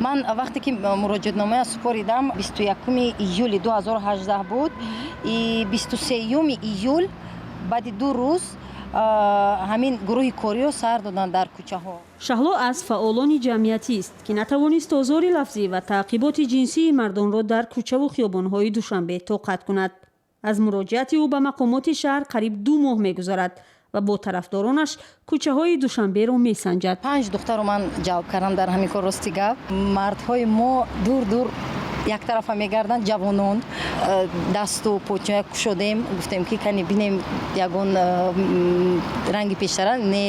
Ман вақте ки муроҷиатномая супоридам, 21 июли 2018 буд, и 23 июл, баъди 2 рӯз, ҳамин гурӯҳи кориро сар доданд дар кӯчаҳо. Шаҳло аз фаъолони ҷамъиятист, ки натавонист озори лафзӣ ва таъқиботи ҷинсии мардонро дар кӯчаву хиёбонҳои Душанбе тоқат кунад. Аз муроҷиати ӯ ба мақомоти шаҳр қариб 2 моҳ мегузарад ва бо тарафдоронаш кӯчаҳои Душанберо месанҷад. Панҷ духтарро ман ҷалб кардам дар ҳамин кор. Рости гап, мардҳои мо дур дур яктарафа мегарданд. Ҷавонон дасту поча кушодем, гуфтем, ки кани бинем, ягон ранги пештара не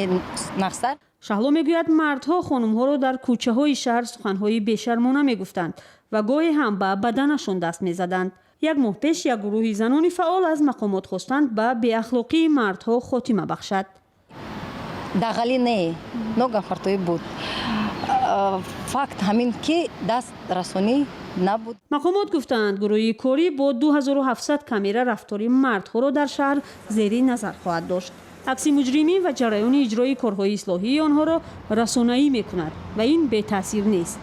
нақстар. Шаҳло мегӯяд, мардҳо хонумҳоро дар кӯчаҳои шаҳр суханҳои бешармона мегуфтанд ва гоҳе ҳам ба баданашон даст мезаданд. Як моҳ пеш як гурӯҳи занони фаъол аз мақомот хостанд, ба беахлоқии мардҳо хотима бахшад. Дағалӣ не, ногафартоӣ буд. Факт ҳамин, ки даст расонӣ набуд. Мақомот гуфтаанд, гурӯҳи корӣ бо 2700 камера рафтори мардҳоро дар шаҳр зери назар хоҳад дошт, акси муҷримин ва ҷараёни иҷрои корҳои ислоҳии онҳоро расонаӣ мекунад ва ин бетаъсир нест.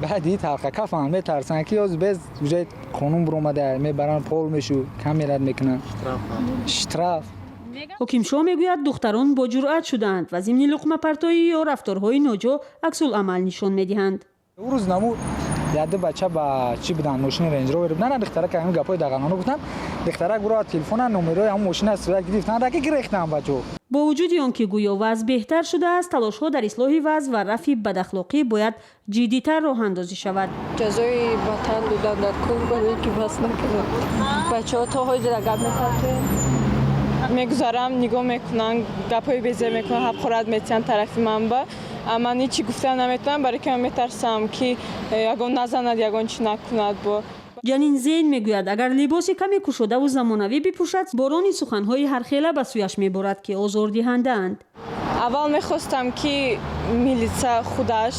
Баъди талқакафам метарсанд, ки ёз без уже қонун буромада, мебаранд, пол мешу камерат мекунанд, штраф. Ҳокимшоҳ мегӯяд, духтарон бо ҷуръат шудаанд ва зимни луқмапартоӣ ё рафторҳои ноҷо аксулъамал нишон медиҳанд. Ӯ рӯз наму яду бача ба чӣ буданд, мошини Рейндж Ровер буданд. Духтарак ҳамин гапҳои дағалона гуфтанд. Духтарак буро телефона, номерои ҳамон мошина сурат гирифтанд, раки гирехтанд бачо. Бо вуҷуди он ки гӯё вазъ беҳтар шудааст, талошҳо дар ислоҳи вазъ ва рафъи бадахлоқӣ бояд ҷиддитар роҳандозӣ шавад. Ҷазои ватан додан дар кул, барое ки бас накунад. Бачаҳо то ҳозира гап мепартоянд. Мегузарам, нигоҳ мекунанд, гапҳои безеб мекунанд, ҳақорат метиҳанд тарафи ман. Ба ман ҳечи гуфта наметавонам, барое ки ман метарсам, ки ягон назанад, ягон чӣ накунад бо. Ҷанин Зейн мегӯяд, агар либоси каме кушодаву замонавӣ бипӯшад, борони суханҳои ҳархела ба сӯяш меборад, ки озордиҳандаанд. Аввал мехостам, ки милитса худаш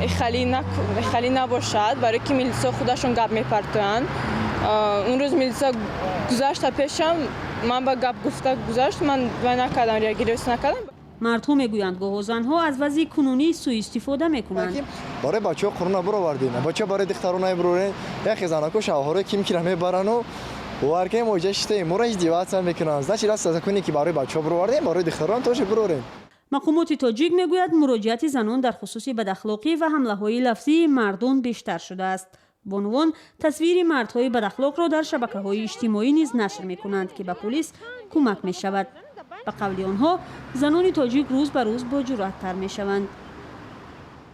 ихалӣ набошад, барое ки милитсо худашон гап мепартоянд. Он рӯз милитса гузашта пешам, ман ба гап гуфта гузашт, ман вай накардам, реагировать накардам. Мардҳо мегӯянд, гоҳо занҳо аз вазъи кунунӣ сӯистифода мекунанд. Барои бачаҳо қуръона буровардем, бачаҳо барои духтарона бирорем. Яхе занако шавҳаро ким кира мебарану бовар кунем, оҷа шитаем, моро издеваться мекунанд. Значит, раз законе, ки барои бачаҳо буровардем, барои духтарон тоже бурорем. Мақомоти тоҷик мегӯяд, муроҷиати занон дар хусуси бадахлоқӣ ва ҳамлаҳои лафзии мардон бештар шудааст. Бонувон тасвири мардҳои бадахлоқро дар шабакаҳои иҷтимоӣ низ нашр мекунанд, ки ба пулис кӯмак мешавад. Ба қавли онҳо, занони тоҷик рӯз ба рӯз боҷуръаттар мешаванд.